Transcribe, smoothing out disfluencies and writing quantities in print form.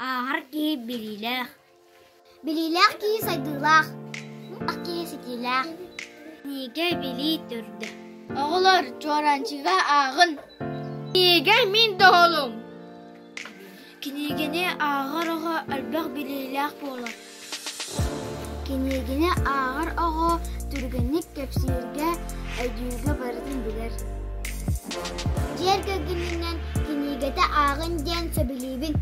Ааҕар киһи билиилээх. Билиилээх киһи сайдыылаах, киһи ситиилээх. Кинигэ билии төрдө. Оҕолор, чуораанчыга ааҕын. Кинигэ мин доҕолум. Кинигэни ааҕар оҕо элбэх билиилээх буолар. Кинигэни ааҕар оҕо түргэнник кэпсииргэ, өйдүүргэ барытын билэр. Дьиэ кэргэнинэн кинигэтэ ааҕын диэн сөбүлүүбүн.